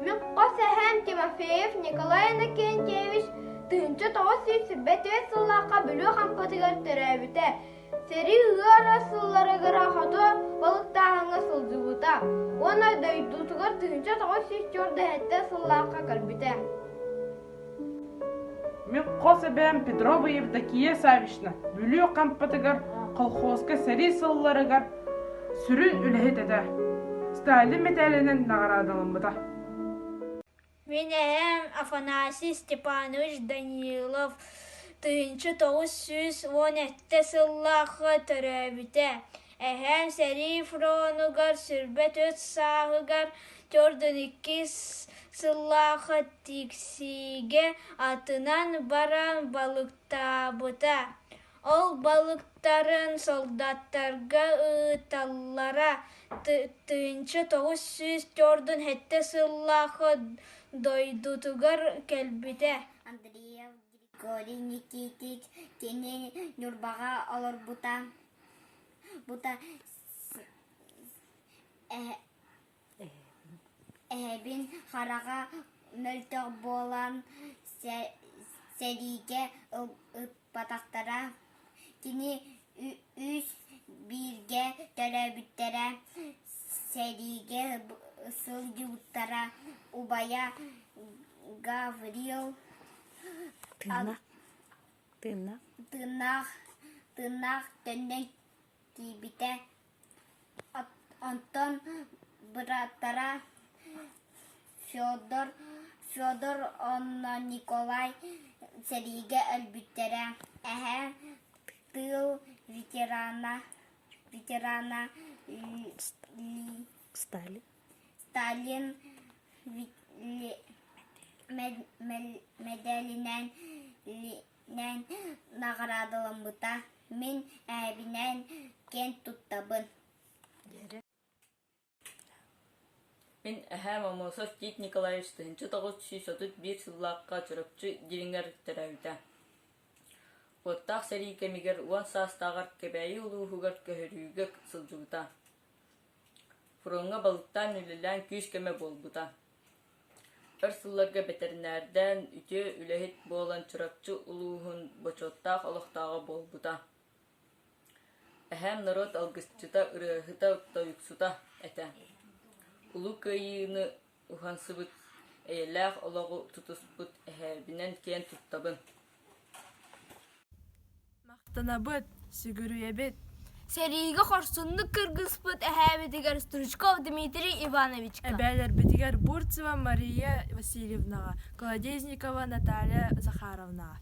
Мин хос эһээм Тимофеев Николай Иннокентьевич 1924 сыллаахха Бүлүү Хампатыгар төрөөбүтэ. Сэрии ыар сылларыгар хоту балыктааһыҥҥа сылдьыбыта уонна дойдутугар 1947 сыллаахха кэлбитэ. Мин хос эбээм Петрова Евдокия Саввична Бүлүү Хампатыгар колхозка сэрии сылларыгар сүрүн үлэһит этэ. Сталин мэтээлинэн наҕараадаламмыта. Мин эһээм Афанасий Степанович Данилов 1917 сыллаахха төрөөбүтэ. Эһээм сэрии фронугар 24 сааһыгар 42 сыллаахха Тиксиигэ атынан баран балыктаабыта. Ол балыктарын солдаттарга ыыталлара 1947 сыллаахха дойдутугар кэлбитэ. Андреев Григорий Никитич кини Ньурбаҕа олорбута бута Эһэбин хараҕа мөлтөх буолан сэриигэ ыппатахтара, кини үс бииргэ төрөөбүттэрэ, сэриигэ сылдьыбыттара, убайа Гаврил тыыннаах тыыннаах төннөн тиийбитэ. Онтон бырааттара Федор, Федор уонна Николай сэриигэ өлбүттэрэ. Эһээ тыыл ветерана, ветерана Сталин. Сталин мэдээлинэн наҕараадаламмыта. Мин эһэбинэн киэн туттабын. Мин эһээм Аммосов Тит Николаевич 1931 сыллаахха Чурапчы Дириҥэр төрөөбүтэ. Уоттаах сэрии кэмигэр уон саастааҕар Кэбээйи улууһугар көһөрүүгэ сылдьыбыта. Фроҥҥа балыктаан үлэлээн күүс-көмө буолбута. Өр сылларга бэтэринээрдээн, үтүө үлэһит буолан Чурапчы улууһун бочуоттаах олохтооҕо буолбута. Эһээм норуот алгысчыта, ырыаһыта, тойуксута этэ. Улуу Кыайыыны уһансыбыт, эйэлээх олоҕу тутуспут эһээбинэн киэн туттабын. Махтанабыт, сүгүрүйэбит. Сэриигэ хорсуннук кыргыспыт эһээбитигэр Стручков Дмитрий Ивановичка. Эбээлэрбитигэр Бурцева Мария Васильевнаҕа, Колодезникова Наталья Захаровнаҕа.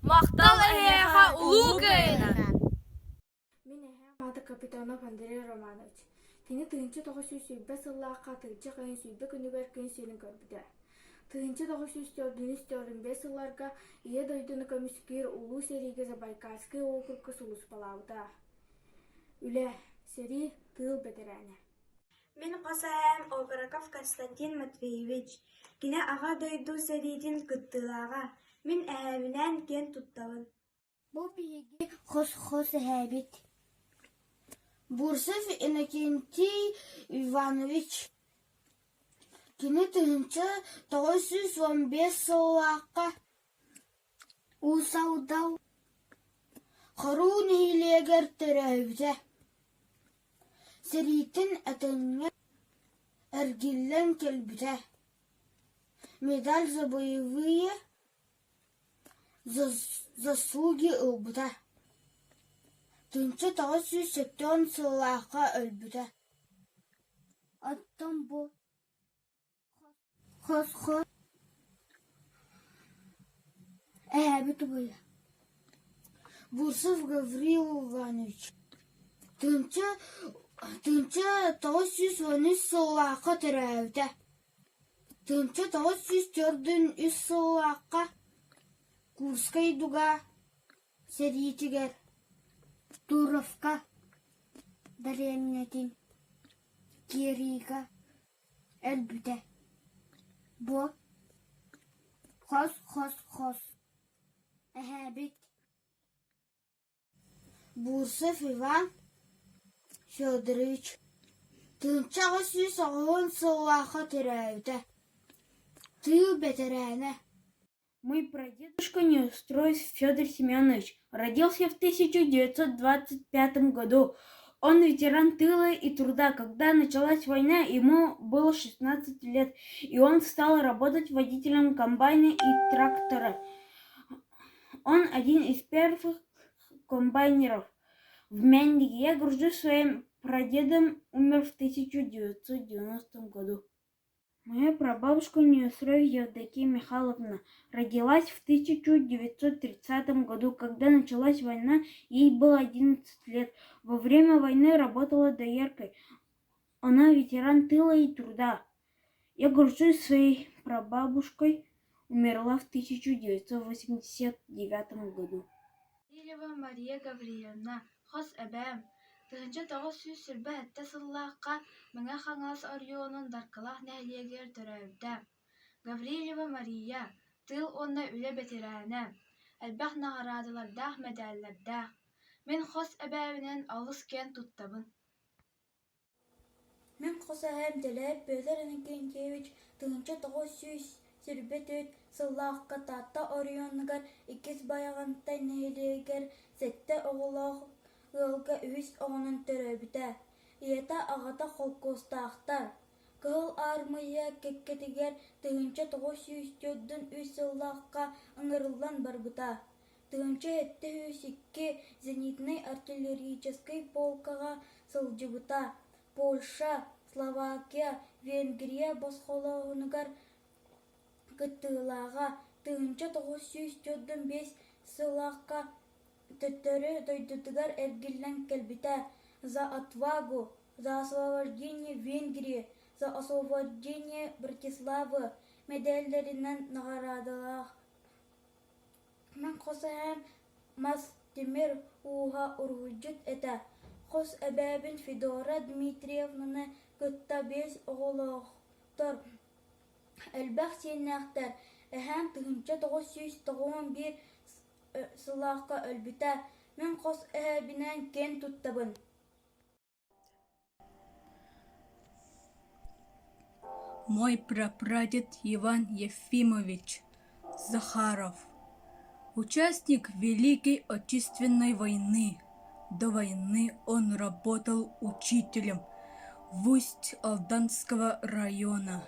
Махтал эһиэхэ Улуу Кыайыынан! Мин эһээм аата Капитонов Андрей Романович. Кини 1920 сыллаахха атырдьах ыйын 20 күнүгэр күн сирин көрбүтэ. 1944 сылларга Ийэ дойдуну көмүскүүр Улуу сэриигэ Забайкальскай уокурукка сулууспалаабыта. Үлэ, сэрии, тыыл бэтэрээнэ. Мин хос эһээм Окороков Константин Матвеевич. Кини Аҕа дойду сэриитин кыттыылааҕа. Мин эһээбинээн киэн туттабын. Бу биһиги хос-хос эһээбит Бурцев Иннокентий Иванович. Кини 1915 сыллаахха Уус Алдан Хоруу нэһилиэгэр төрөөбүтэ. Сэрииттэн этэҥҥэ эргиллэн кэлбитэ. Медаль за боевые Заслуги ылбыта. 1970 сыллаахха өлбүтэ. Оттон бу хос-хос эһээбит убайа Бурцев Гаврил Иванович 1913 сыллаахха төрөөбүтэ. 1943 сыллаахха Курскай дуга сэриитигэр Туровка дэриэбинэтин киириигэ. Өлбүтэ. Бу хос-хос-хос эһээбит Бурцев Иван Федорович 1880 сыллаахха төрөөбүтэ. Тыыл бэтэрээнэ. Мой прадедушка Неустроев Федор Семенович родился в 1925 году. Он ветеран тыла и труда. Когда началась война, ему было 16 лет, и он стал работать водителем комбайна и трактора. Он один из первых комбайнеров в Мендиге. Я горжусь своим прадедом, умер в 1990 году. Моя прабабушка Неустроева Евдокия Михайловна родилась в 1930 году. Когда началась война, ей было 11 лет. Во время войны работала дояркой. Она ветеран тыла и труда. Я горжусь своей прабабушкой, умерла в 1989 году. Васильева Мария Гаврильевна, хос эбээм, 1927 сыллаахха Мэҥэ Хаҥалас оройуонун Даркылаах нэһилиэгэр төрөөбүтэ. Гаврильева Мария, тыыл уонна үлэ бэтэрээнэ, элбэх наҕараадалардаах мэдээллэрдээх. Мин хос эбээбинэн олус киэн туттабын. Мин хос эһээм Дэлээп Петр Иннокентьевич 1924 сыллаахха Таатта оройуонугар Иккис Байаҕантай нэһилиэгэр сэттэ оҕолоох ыалга үһүс оҕонон төрөөбүтэ. Ийэтэ, аҕата холкуостаахтар. Кыһыл Аармыйа кэккэтигэр 1943 сыллаахха ыҥырыллан барбыта. 1702 зенитнэй артиллерическай полкаҕа сылдьыбыта, Польша, Словакия, Венгрия босхолооһунугар кыттыылааҕа, 1945 сыллаахха төттөрү дойдутугар эргиллэн кэлбитэ. «За отвагу», «За освобождение Венгрии», «За освобождение Братиславы» мэдээллэринэн наҕараадалаах. Мин хос эһээм мас, тимир ууһа уруһуйдьут этэ. Хос эбээбин Федора Дмитриевнаны кытта биэс оҕолоохтор, элбэх сиэннээхтэр. Эһээм 1991 сыллаахха өлбүтэ. Мин хос эһээбинээн киэн туттабын. Мой прапрадед Иван Ефимович Захаров, участник Великой Отечественной войны. До войны он работал учителем в Усть-Алданского района.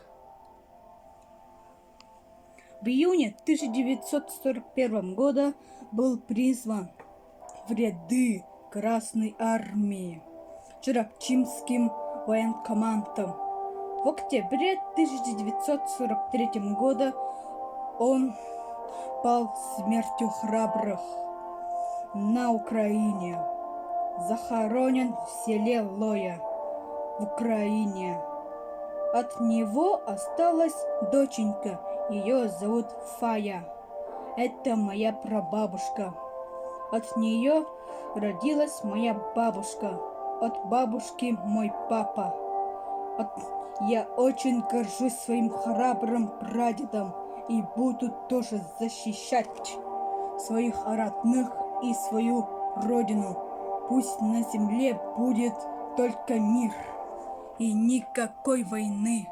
В июне 1941 года был призван в ряды Красной Армии Чурапчинским военкоматом. В октябре 1943 года он пал смертью храбрых на Украине. Захоронен в селе Лоя в Украине. От него осталась доченька, ее зовут Фая. Это моя прабабушка. От нее родилась моя бабушка. От бабушки мой папа. От... Я очень горжусь своим храбрым прадедом и буду тоже защищать своих родных и свою родину. Пусть на земле будет только мир и никакой войны.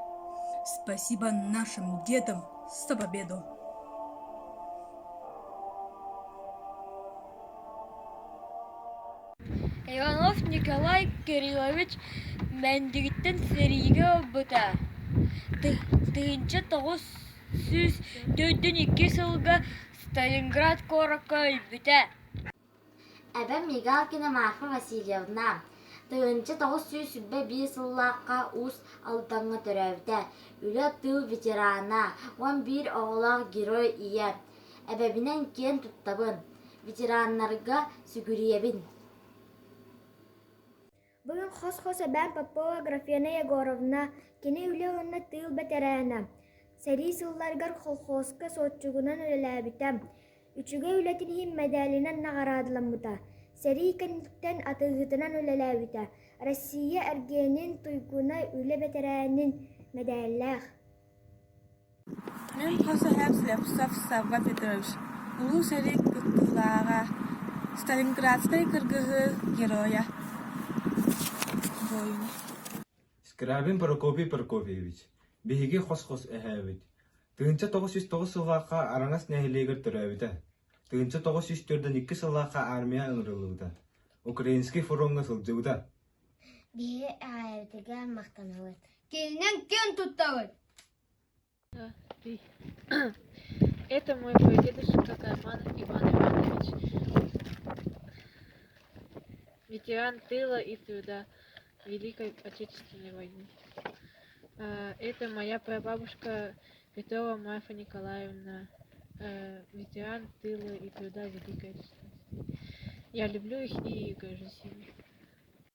Спасибо нашим дедам за победу! Иванов Николай Кириллович Мэндигиттэн сэриигэ ылбыта. 1942 сылга Сталинград куоракка өлбүтэ. Эбэм Мигалкина Марфа Васильевна 1921 сыллаахха Уус Алдаҥҥа төрөөбүтэ. Үлэ, тыыл ветерана, 11 оҕолоох Герой ийэ. Эбэбинэн киэн туттабын, ветераннарга сүгүрүйэбин. Бүгүн хос-хос эбээм Попова Аграфена Егоровна, кини үлэ уонна тыыл бэтэрээнэ, сэрии сылларыгар колхозка суотчугунан үлэлээбитэ, үчүгэй үлэтин иһин мэдээлинэн наҕараадаламмыта, сэрии кэнниттэн атыыһытынан үлэлээбитэ, Россия эргиэнин туйгуна, үлэ бэтэрээнин. мэдээллээх. Мин хос эһээм Слепцов Савва Петрович, Улуу сэрии кыттыылааҕа, Сталинградскай кыргыһыы геройа буойуна. Скрябин Прокопий Прокопьевич, биһиги хос-хос эһээбит. 1909 сыллаахха Араҥас нэһилиэгэр төрөөбүтэ. 1942 сыллаахха армия ыҥырыллыбыта. Украинский фроҥҥа сылдьыбыта. Биһиги эҕэрдэтигэр махтанабыт. Кининэн киэн туттабыт! Это мой прадедушка Карманов Иван Иванович, ветеран тыла и труда Великой Отечественной войны. Это моя прабабушка Петрова Марфа Николаевна, ветеран тыла и труда Великой Отечественной. Я люблю их и горжусь ими.